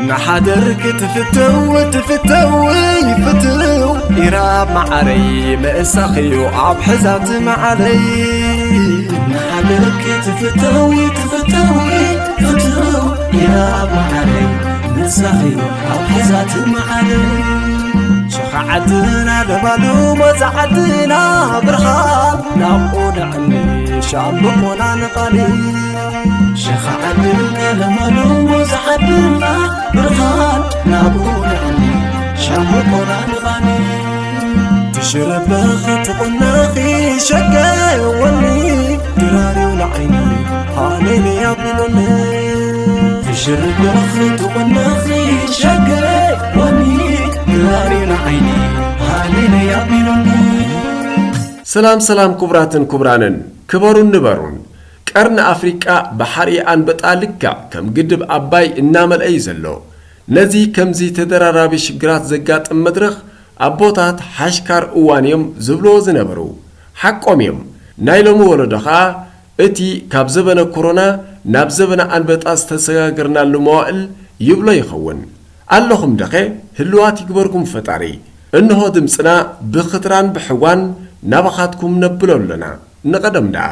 ንሓደር ክትፍተው ትፍተው ይፍትው ኢራብ መዓረይ ምእሳኽዩ ኣብ ሕዛት መዓረይ። ንሓደር ክትፍተው ትፍተው ይፍትው ኢራብ መዓረይ ምእሳኽዩ ኣብ ሕዛት መዓረይ። ሸኻ ዓድና ለባሉ መዛ ዓድና ብርሃን ናብኡ ንዕኒ ሻምብቆና ንቓኒ። ሸኻ ዓድና ለባሉ መዛ ዓድና ብርሃን ናብኡ ንዕኒ ሻምብቆና ንቓኒ። ትሽረበኺ ትቑነኺ ሸገወኒ ድራርዩ ንዓይኒ ሃሌሉያ ቢሉኒ። ትሽርበኺ ትቑነኺ ሸገወኒ ድራርዩ ንዓይኒ ሃሌሉያ ቢሉኒ። ሰላም ሰላም ክቡራትን ክቡራንን፣ ክበሩን ንበሩን። ቀርኒ ኣፍሪቃ ብሓርኢ ኣንበጣ ልክዕ ከም ግድብ ኣባይ እናመልአ እዩ ዘሎ። ነዚ ከምዚ ተደራራቢ ሽግራት ዘጋጥም መድረኽ ኣቦታት ሓሽካር እዋን እዮም ዝብልዎ ዝነበሩ። ሓቆም እዮም። ናይ ሎሚ ወለዶ ኸኣ እቲ ካብ ዘበነ ኮሮና ናብ ዘበነ ኣንበጣ ዝተሰጋገርናሉ መዋእል ይብሎ ይኸውን። ኣለኹም ደኸ? ህልዋት ይግበርኩም ፈጣሪ። እንሆ ድምጽና ብኽትራን ብሕዋን ናባኻትኩም ነብሎ ኣለና። ንቐደም ደኣ።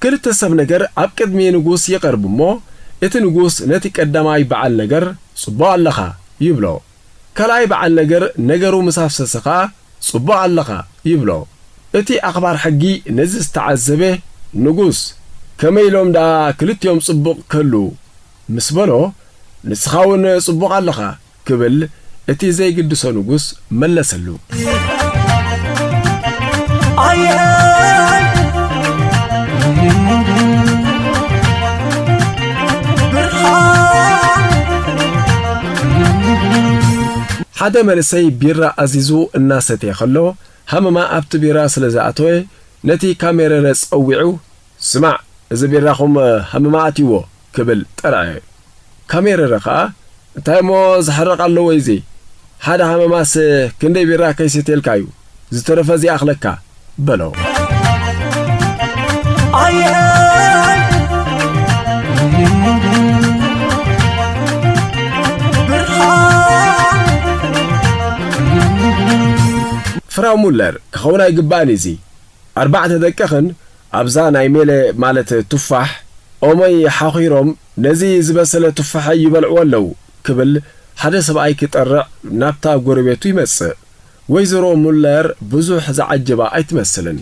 ክልተ ሰብ ነገር ኣብ ቅድሚ ንጉስ ይቐርብ እሞ፣ እቲ ንጉስ ነቲ ቀዳማይ በዓል ነገር፣ "ጽቡቕ ኣለኻ" ይብሎ። ካልኣይ በዓል ነገር ነገሩ ምስ ኣፍሰሰ ኸኣ፣ "ጽቡቕ ኣለኻ" ይብሎ። እቲ ኣኽባር ሕጊ ነዚ ዝተዓዘበ፣ "ንጉስ፣ ከመይ ኢሎም ደኣ ክልቲኦም ጽቡቕ ከሉ?" ምስ በሎ፣ "ንስኻ እውን ጽቡቕ ኣለኻ" ክብል እቲ ዘይግድሶ ንጉስ መለሰሉ። ኣየ ብርሃን። ሓደ መንእሰይ ቢራ ኣዚዙ እናሰተየ ከሎ፣ ሃመማ ኣብቲ ቢራ ስለ ዝኣተወ፣ ነቲ ካሜረረ ጸዊዑ፣ "ስማዕ፣ እዚ ቢራኹም ሃመማ ኣትይዎ" ክብል ጠርዐ። ካሜረረ ኸኣ፣ "እንታይ እሞ ዝሕረቕ ኣለዎ እዚ? ሓደ ሃመማስ ክንደይ ቢራ ከይሰትየልካ እዩ? ዝተረፈ ዘይኣኽለካ" በሎ። ኣየ ብርሃን። ፍራው ሙለር፣ ክኸውን ኣይግባእን እዚ። ኣርባዕተ ደቅኽን ኣብዛ ናይ ሜለ ማለት ቱፋሕ ኦመይ ሓኺሮም ነዚ ዝበሰለ ቱፋሐይ ይበልዕዎ ኣለዉ ክብል ሓደ ሰብኣይ ክጠርዕ ናብታ ጎረቤቱ ይመጽእ። ወይዘሮ ሙለር ብዙሕ ዝዓጀባ ኣይትመስልን።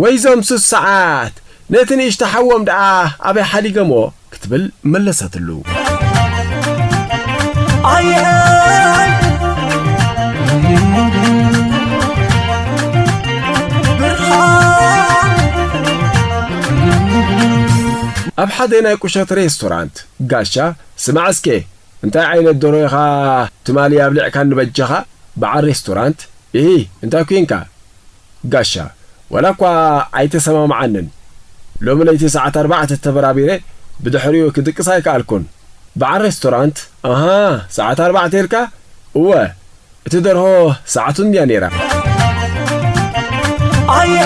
"ወይዞም ሱስዓት ነቲ ንእሽቶ ሓዎም ደኣ ኣበይ ሓዲገሞ?" ክትብል መለሰትሉ። ኣየ ብርሃን። ኣብ ሓደ ናይ ቁሸት ሬስቶራንት፣ "ጋሻ፣ ስማዕ እስከ፣ እንታይ ዓይነት ደሮ ኢኻ ትማሊ ኣብሊዕካኒ በጃኻ?" በዓል ሬስቶራንት፣ "ኢሂ፣ እንታይ ኮይንካ?" ጋሻ፣ ዋላ እኳ ኣይተሰማምዓንን። ሎሚ ለይቲ ሰዓት ኣርባዕተ ተበራቢረ፣ ብድሕሪኡ ክድቅስ ኣይከኣልኩን። በዓል ሬስቶራንት፣ ኣሃ፣ ሰዓት ኣርባዕተ ኢልካ? እወ፣ እቲ ደርሆ ሰዓቱ እንድያ ነይራ። ኣየ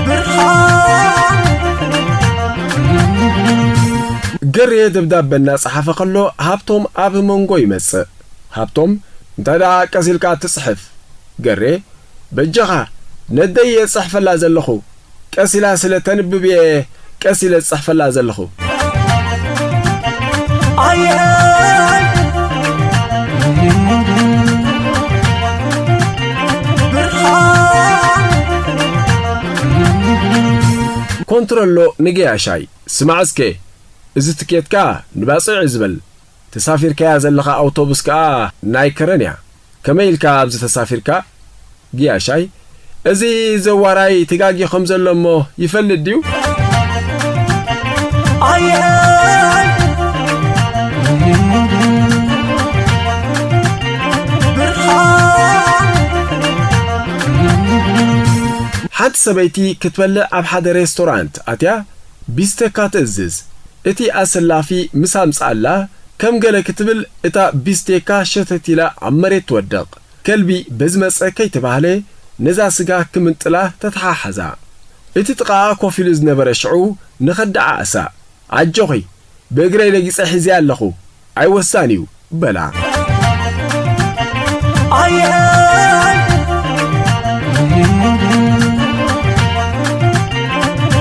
ብርሃን። ገሬ ደብዳበ እናጸሓፈ ከሎ ሃብቶም ኣብ መንጎ ይመጽእ። ሃብቶም፣ እንታይ ደኣ ቀስ ኢልካ ትጽሕፍ? ገሬ፣ በጃኻ፣ ነደይ እየ ዝጽሕፈላ ዘለኹ። ቀስ ኢላ ስለ ተንብብ እየ ቀስ ኢለ ዝጽሕፈላ ዘለኹ። ኣየ ብርሃን። ኮንትረሎ ንገያሻይ፣ ስማዕ እስከ፣ እዚ ትኬትካ ንባጽዕ እዩ ዝበል። ተሳፊርካያ ዘለኻ ኣውቶቡስ ከኣ ናይ ከረን እያ። ከመይ ኢልካ ኣብዚ ተሳፊርካ? ገያሻይ፣ እዚ ዘዋራይ ተጋግዩ ከም ዘሎ እሞ ይፈልጥ ድዩ? ኣየ ሰበይቲ ክትበልዕ ኣብ ሓደ ሬስቶራንት ኣትያ ቢስቴካ ትእዝዝ። እቲ ኣሰላፊ ምስ ኣምጽኣላ ከም ገለ ክትብል እታ ቢስቴካ ሸተት ኢላ ኣብ መሬት ትወድቕ። ከልቢ በዚ መጸ ከይተባህለ ነዛ ስጋ ክምንጥላ ተተሓሓዛ። እቲ ጥቓኣ ኮፍ ኢሉ ዝነበረ ሽዑ ንኸደዓዕሳ፣ ኣጆኺ፣ ብእግረይ ረጊጸ ሒዘያ ኣለኹ፣ ኣይወስዳን እዩ፣ በላ። ኣየይ!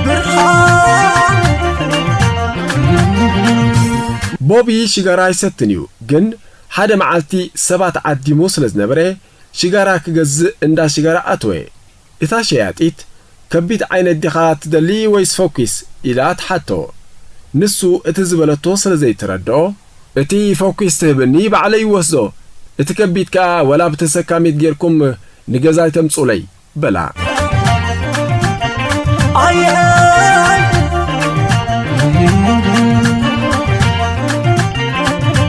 ብርሃን! ቦቢ ሽጋራ ኣይሰትን እዩ፣ ግን ሓደ መዓልቲ ሰባት ዓዲሙ ስለ ዝነበረ፣ ሽጋራ ክገዝእ እንዳ ሽጋራ ኣተወ። እታ ሸያጢት፣ "ከቢት ዓይነት ዲኻ ትደሊ ወይስ ፈኲስ?" ኢላ ትሓቶ። ንሱ እቲ ዝበለቶ ስለ ዘይተረድኦ፣ "እቲ ፈኲስ ትህብኒ ባዕለይ ይወስዶ፣ እቲ ከቢት ከኣ ወላ ብተሰካሚት ጌርኩም ንገዛይ ተምጹለይ" በላ። ኣየይ!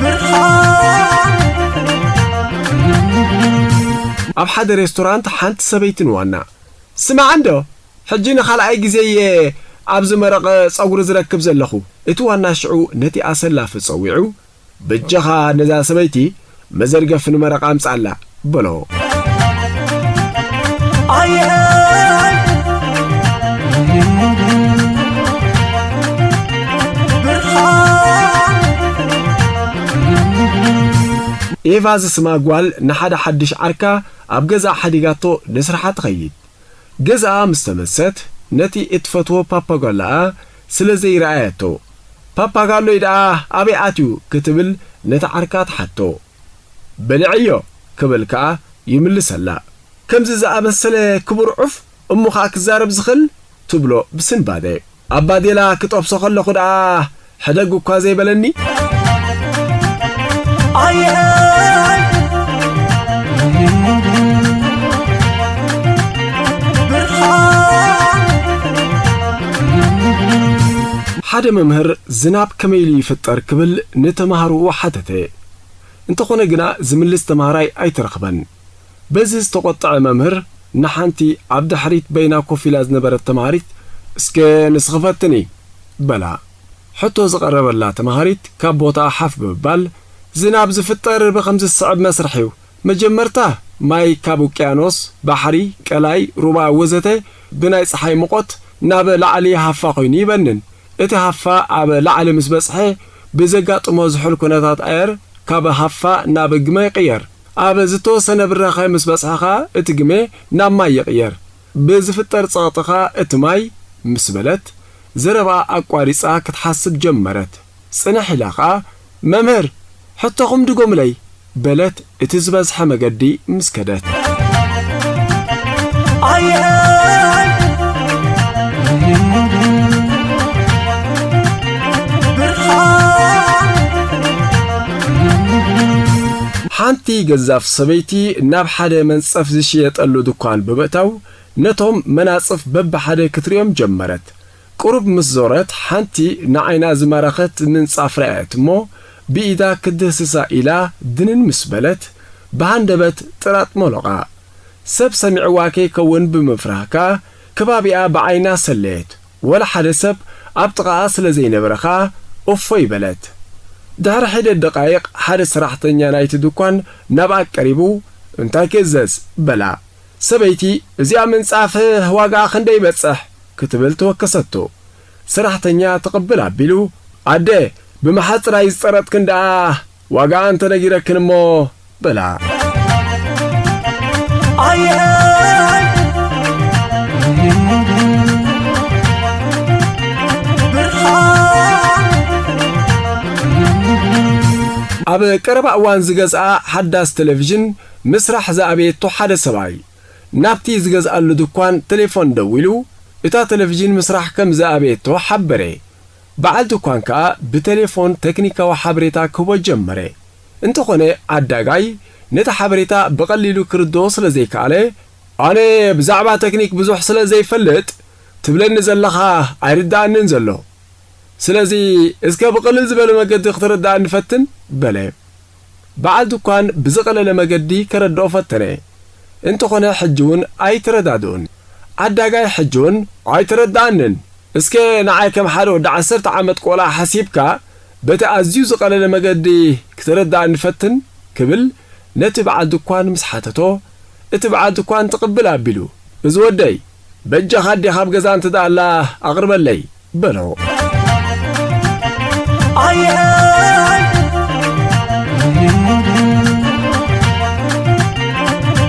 ብርሃን! ኣብ ሓደ ሬስቶራንት ሓንቲ ሰበይቲ ንዋና፣ "ስማዕ እንዶ፣ ሕጂ ንኻልኣይ ግዜ እየ ኣብዚ መረቕ ጸጉሪ ዝረክብ ዘለኹ። እቲ ዋና ሽዑ ነቲ ኣሰላፊ ጸዊዑ፣ 'በጃኻ ነዛ ሰበይቲ መዘርገፊ ንመረቕ ኣምጽኣላ' በሎ። ኣየይ! ብርሃን! ኤቫ ዝስማ ጓል ንሓደ ሓድሽ ዓርካ ኣብ ገዛ ሓዲጋቶ ንስርሓ ትኸይድ። ገዛኣ ምስ ተመልሰት፣ ነቲ እትፈትዎ ፓፓጋሎኣ ስለ ዘይረኣየቶ፣ "ፓፓጋሎይ ደኣ ኣበይ ኣትዩ?" ክትብል ነቲ ዓርካ ትሓቶ። "በሊዐዮ" ክብል ከኣ ይምልሰላ። "ከምዚ ዝኣመሰለ ክቡር ዑፍ እሞ ኸኣ ክዛረብ ዝኽእል?" ትብሎ ብስንባደ። ኣብ ባዴላ ክጠብሶ ከለኹ ደኣ ሕደግ እኳ ዘይበለኒ? ኣየይ! ብርሃን! ሓደ መምህር ዝናብ ከመይ ኢሉ ይፍጠር ክብል ንተማሃሮኡ ሓተተ። እንተኾነ ግና ዝምልስ ተማሃራይ ኣይተረኽበን። በዚ ዝተቖጥዐ መምህር ንሓንቲ ኣብ ድሕሪት በይና ኮፍ ኢላ ዝነበረት ተማሃሪት፣ "እስከ ንስኺ ፈትኒ" በላ። ሕቶ ዝቐረበላ ተማሃሪት ካብ ቦታኣ ሓፍ ብምባል፣ "ዝናብ ዝፍጠር ብኸምዚ ዝስዕብ መስርሕ እዩ። መጀመርታ ማይ ካብ ውቅያኖስ፣ ባሕሪ፣ ቀላይ፣ ሩባ ወዘተ ብናይ ጸሓይ ሙቐት ናብ ላዕሊ ሃፋ ኮይኑ ይበንን። እቲ ሃፋ ኣብ ላዕሊ ምስ በጽሐ ብዘጋጥሞ ዝሑል ኩነታት ኣየር ካብ ሃፋ ናብ ግመ ይቕየር። ኣብ ዝተወሰነ ብራኸ ምስ በጽሐ ኸኣ እቲ ግመ ናብ ማይ ይቕየር። ብዝፍጠር ጸቕጢ ኸኣ እቲ ማይ" ምስ በለት ዘረባኣ ኣቋሪጻ ክትሓስብ ጀመረት። ጽንሕ ኢላ ኸኣ "መምህር፣ ሕቶኹም ድገሙለይ" በለት እቲ ዝበዝሐ መገዲ ምስ ከደት። ኣየይ! ብርሃን! ሓንቲ ገዛፍ ሰበይቲ ናብ ሓደ መንጸፍ ዝሽየጠሉ ድኳን ብምእታው ነቶም መናጽፍ በብሓደ ክትርእዮም ጀመረት። ቁሩብ ምስ ዞረት፣ ሓንቲ ንዓይና ዝማረኸት ምንጻፍ ረኣየት እሞ፣ ብኢዳ ክትድህስሳ ኢላ ድንን ምስ በለት፣ ብሃንደበት ጥራጥ መሎቓ። ሰብ ሰሚዕዋ ከይከውን ብምፍራህ ከኣ፣ ከባቢኣ ብዓይና ሰለየት። ወላ ሓደ ሰብ ኣብ ጥቓኣ ስለ ዘይነበረ ከኣ፣ እፎይ በለት። ድሕሪ ሒደት ደቃይቕ፣ ሓደ ሰራሕተኛ ናይቲ ድኳን ናብኣ ቀሪቡ፣ "እንታይ ክእዘዝ?" በላ። ሰበይቲ፣ "እዚኣ ምንጻፍ ዋጋኣ ክንደይ ይበጽሕ?" ክትብል ተወከሰቶ። ሰራሕተኛ ትቕብል ኣቢሉ፣ "ኣደ፣ ብመሓፅር ኣይዝጸረጥክን ደኣ ዋጋኣ እንተነጊረክን እሞ" በላ። ኣየይ! ብርሃን! ኣብ ቀረባ እዋን ዝገዝኣ ሓዳስ ቴሌቪዥን ምስራሕ ዝኣበየቶ ሓደ ሰብኣይ፣ ናብቲ ዝገዝኣሉ ድኳን ቴሌፎን ደዊሉ፣ እታ ቴሌቪዥን ምስራሕ ከም ዝኣበየቶ ሓበረ። በዓል ድኳን ከኣ ብቴሌፎን ተክኒካዊ ሓበሬታ ክህቦ ጀመረ። እንተኾነ፣ ዓዳጋይ ነቲ ሓበሬታ ብቐሊሉ ክርድኦ ስለ ዘይከኣለ፣ "ኣነ ብዛዕባ ተክኒክ ብዙሕ ስለ ዘይፈልጥ፣ ትብለኒ ዘለኻ ኣይርድኣንን ዘሎ። ስለዚ፣ እስከ ብቕልል ዝበለ መገዲ ክትርድኣኒ ፈትን" በለ። በዓል ድኳን ብዝቐለለ መገዲ ከረድኦ ፈተነ። እንተኾነ፣ ሕጂ እውን ኣይተረዳድኡን። ዓዳጋይ ሕጂ እውን ኣይተረድኣንን። እስከ ንዓይ ከም ሓደ ወዲ ዓሰርተ ዓመት ቆልዓ ሓሲብካ በቲ ኣዝዩ ዝቐለለ መገዲ ክተረድኣኒ ፈትን ክብል ነቲ በዓል ድኳን ምስ ሓተቶ፣ እቲ በዓል ድኳን ትቕብል ኣቢሉ፣ እዚ ወደይ በጃኻ ኣዴኻ ኣብ ገዛ እንተ ደኣ ኣላ ኣቕርበለይ በሎ። ኣየ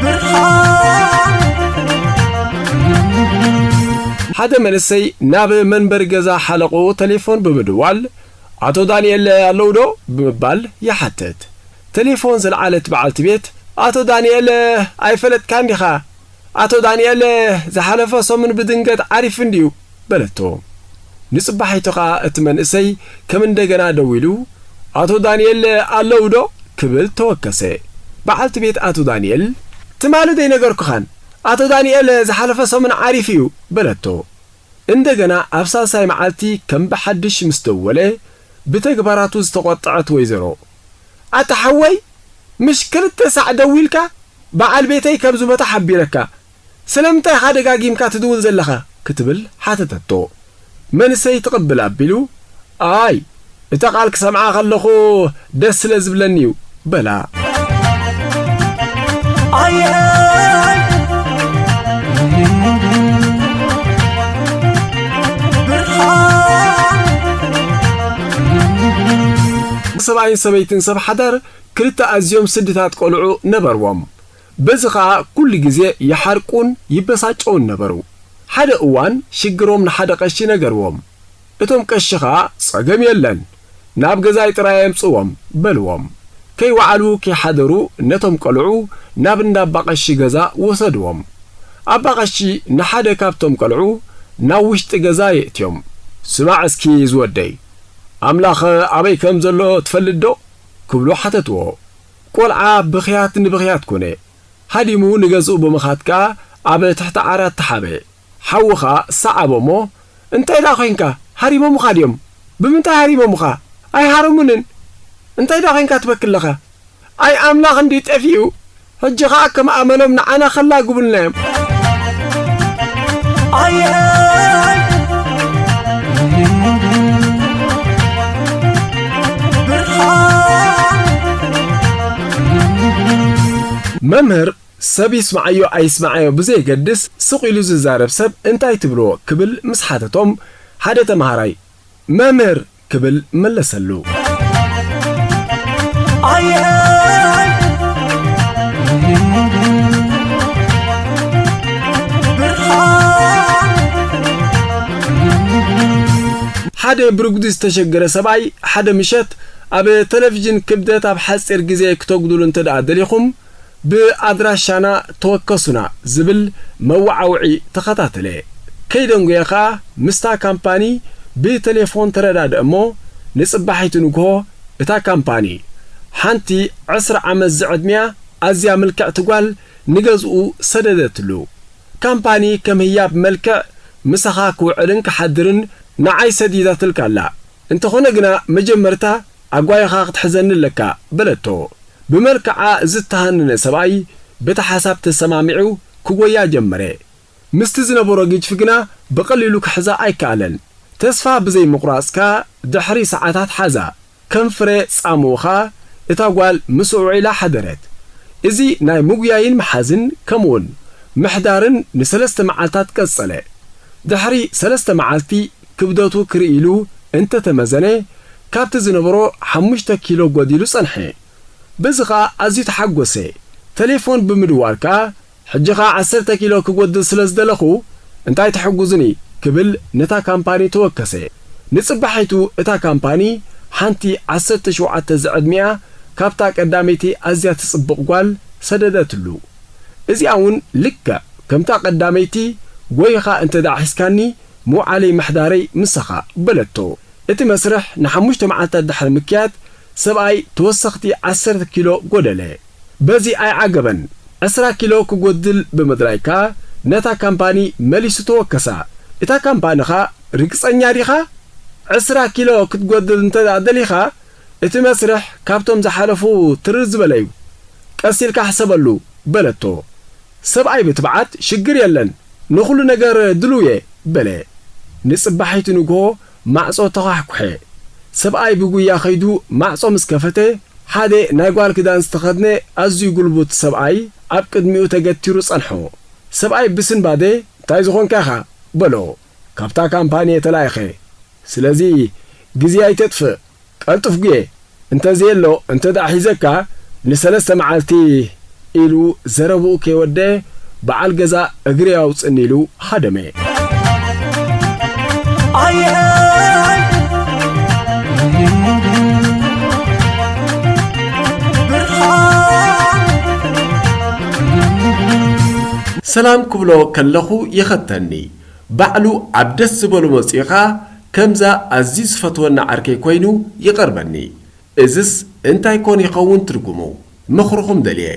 ብርሃን ሓደ መንእሰይ ናብ መንበሪ ገዛ ሓለቑ ተሌፎን ብምድዋል፣ "ኣቶ ዳንኤል ኣለዉ ዶ?" ብምባል ይሓትት። ተሌፎን ዝለዓለት በዓልቲ ቤት፣ "ኣቶ ዳንኤል ኣይፈለጥካን ዲኻ? ኣቶ ዳንኤል ዝሓለፈ ሰሙን ብድንገት ዓሪፉ እንድዩ" በለቶ። ንጽባሒቱ ኸኣ እቲ መንእሰይ ከም እንደገና ደዊሉ፣ "ኣቶ ዳንኤል ኣለዉ ዶ?" ክብል ተወከሰ። በዓልቲ ቤት ኣቶ ዳንኤል፣ "ትማሊ ዘይነገርኩኻን? ኣቶ ዳንኤል ዝሓለፈ ሰሙን ዓሪፉ እዩ" በለቶ። እንደገና ኣብ ሳልሳይ መዓልቲ ከም ብሓድሽ ምስ ደወለ፣ ብተግባራቱ ዝተቖጥዐት ወይዘሮ፣ "ኣታ ሓወይ፣ ምሽ ክልተ ሳዕ ደዊልካ በዓል ቤተይ ከም ዝሞተ ሓቢረካ፣ ስለምንታይ ኢኻ ደጋጊምካ ትድውል ዘለኻ?" ክትብል ሓተተቶ። መንእሰይ ትቕብል ኣቢሉ፣ "ኣይ፣ እታ ቃል ክሰምዓ ከለኹ ደስ ስለ ዝብለኒ እዩ" በላ። ኣየ ብርሃን ሰብኣይን ሰበይትን ሰብ ሓዳር ክልተ ኣዝዮም ስድታት ቆልዑ ነበርዎም። በዚ ኸኣ ኩሉ ግዜ ይሓርቁን ይበሳጨውን ነበሩ። ሓደ እዋን ሽግሮም ንሓደ ቀሺ ነገርዎም። እቶም ቀሺ ኸኣ "ጸገም የለን፣ ናብ ገዛይ ጥራይ ኣምጽዎም" በልዎም። ከይወዓሉ ከይሓደሩ ነቶም ቆልዑ ናብ እንዳ ኣባ ቀሺ ገዛ ወሰድዎም። ኣባ ቀሺ ንሓደ ካብቶም ቆልዑ ናብ ውሽጢ ገዛ የእትዮም። "ስማዕ እስኪ ዝወደይ፣ ኣምላኽ ኣበይ ከም ዘሎ ትፈልጥ ዶ?" ክብሉ ሓተትዎ። ቆልዓ ብኽያት ንብኽያት ኮነ። ሃዲሙ ንገዝኡ ብምኻድ ከኣ ኣብ ትሕቲ ዓራት ተሓበ። ሓዉ ኸኣ ሰዓቦ እሞ፣ "እንታይ ደኣ ኾይንካ? ሃሪሞሙኻ ድዮም? ብምንታይ ሃሪሞሙኻ? ኣይሃረሙንን። እንታይ ደኣ ኾይንካ ትበኪ ኣለኻ? ኣይ ኣምላኽ እንድዩ ጠፊኡ። ሕጂ ኸኣ ከም ኣመሎም ንዓና ከላግቡልና እዮም። ኣየ ብርሃን መምህር ሰብ ይስምዓዮ ኣይስምዓዮ ብዘየገድስ፣ ስቕ ኢሉ ዝዛረብ ሰብ እንታይ ትብልዎ? ክብል ምስ ሓተቶም፣ ሓደ ተምሃራይ፣ "መምህር" ክብል መለሰሉ። ኣየ ብርሃን ሓደ ብርጉዲ ዝተሸገረ ሰብኣይ ሓደ ምሸት ኣብ ቴሌቪዥን ክብደት ኣብ ሓጺር ግዜ ክተጉድሉ እንተ ደኣ ደሊኹም፣ ብኣድራሻና ተወከሱና ዝብል መወዓውዒ ተኸታተለ። ከይደንጎየ ኸኣ ምስታ ካምፓኒ ብቴሌፎን ተረዳድአ እሞ፣ ንጽባሒቱ ንግሆ እታ ካምፓኒ ሓንቲ ዕስራ ዓመት ዝዕድሚያ ኣዝያ ምልክዕቲ ጓል ንገዝኡ ሰደደትሉ። ካምፓኒ ከም ህያብ መልክዕ ምሳኻ ክውዕልን ክሓድርን ንዓይ ሰዲዳትልካ ኣላ። እንተኾነ ግና መጀመርታ ኣጓይኻ ክትሕዘኒ ኣለካ በለቶ። ብመልክዓ ዝተሃነነ ሰብኣይ በቲ ሓሳብ ተሰማሚዑ ክጎያ ጀመረ። ምስቲ ዝነበሮ ግጅፊ ግና ብቐሊሉ ክሕዛ ኣይከኣለን። ተስፋ ብዘይምቑራጽካ ድሕሪ ሰዓታት ሓዛ። ከም ፍረ ጻምኡ ኸኣ እታ ጓል ምስኡ ውዒላ ሓደረት። እዚ ናይ ምጉያይን ምሓዝን ከምኡውን ምሕዳርን ንሰለስተ መዓልታት ቀጸለ። ድሕሪ ሰለስተ መዓልቲ ክብደቱ ክርኢ ኢሉ እንተ ተመዘነ፣ ካብቲ ዝነበሮ ሓሙሽተ ኪሎ ጎዲሉ ጸንሐ። በዚ ኸኣ ኣዝዩ ተሓጎሰ። ተሌፎን ብምድዋል ከኣ፣ "ሕጂ ኸኣ ዓሰርተ ኪሎ ክጎድል ስለ ዝደለኹ፣ እንታይ ትሕጉዙኒ?" ክብል ነታ ካምፓኒ ተወከሰ። ንጽባሒቱ እታ ካምፓኒ ሓንቲ ዓሰርተ ሸውዓተ ዝዕድሚኣ ካብታ ቀዳመይቲ ኣዝያ ትጽብቕ ጓል ሰደደትሉ። እዚኣ እውን ልክዕ ከምታ ቀዳመይቲ፣ "ጎይኻ እንተ ደኣ ሒዝካኒ፣ ምውዓለይ ምሕዳረይ ምሳኻ" በለቶ። እቲ መስርሕ ንሓሙሽተ መዓልታት ድሕሪ ምክያድ፣ ሰብኣይ ተወሰኽቲ ዓሰርተ ኪሎ ጎደለ። በዚ ኣይዓገበን። ዕስራ ኪሎ ክጎድል ብምድራይ ከኣ ነታ ካምፓኒ መሊሱ ተወከሳ። እታ ካምፓኒ ኸኣ፣ "ርግጸኛ ዲኻ? ዕስራ ኪሎ ክትጎድል እንተ ደኣ ደሊኻ፣ እቲ መስርሕ ካብቶም ዝሓለፉ ትርር ዝበለ እዩ። ቀስ ኢልካ ሕሰበሉ" በለቶ። ሰብኣይ ብትብዓት፣ "ሽግር የለን፣ ንኹሉ ነገር ድሉው እየ በለ። ንጽባሒቱ ንግሆ ማዕጾ ተዃሕኩሐ። ሰብኣይ ብጉያ ከይዱ ማዕጾ ምስ ከፈተ፣ ሓደ ናይ ጓል ክዳን ዝተኸድነ ኣዝዩ ጉልቡት ሰብኣይ ኣብ ቅድሚኡ ተገቲሩ ጸንሖ። ሰብኣይ ብስንባደ፣ "እንታይ ዝኾንካ ኢኻ?" በሎ። "ካብታ ካምፓኒ እየ ተላኢኸ። ስለዚ ግዜ ኣይተጥፍእ፣ ቀልጥፍ ጉየ፣ እንተዘየሎ እንተ ደኣ ሒዘካ ንሰለስተ መዓልቲ" ኢሉ ዘረብኡ ከይወደአ በዓል ገዛ እግሪ ኣውጽእኒ ኢሉ ሃደመ። ኣየይ ብርሃን። ሰላም ክብሎ ከለኹ ይኸተኒ። ባዕሉ ኣብ ደስ ዝበሎ መጺኡ ኸኣ ከምዛ ኣዝዩ ዝፈትወና ዓርከይ ኮይኑ ይቐርበኒ። እዝስ እንታይ ኮን ይኸውን ትርጉሙ? ምኽርኹም ደልየ።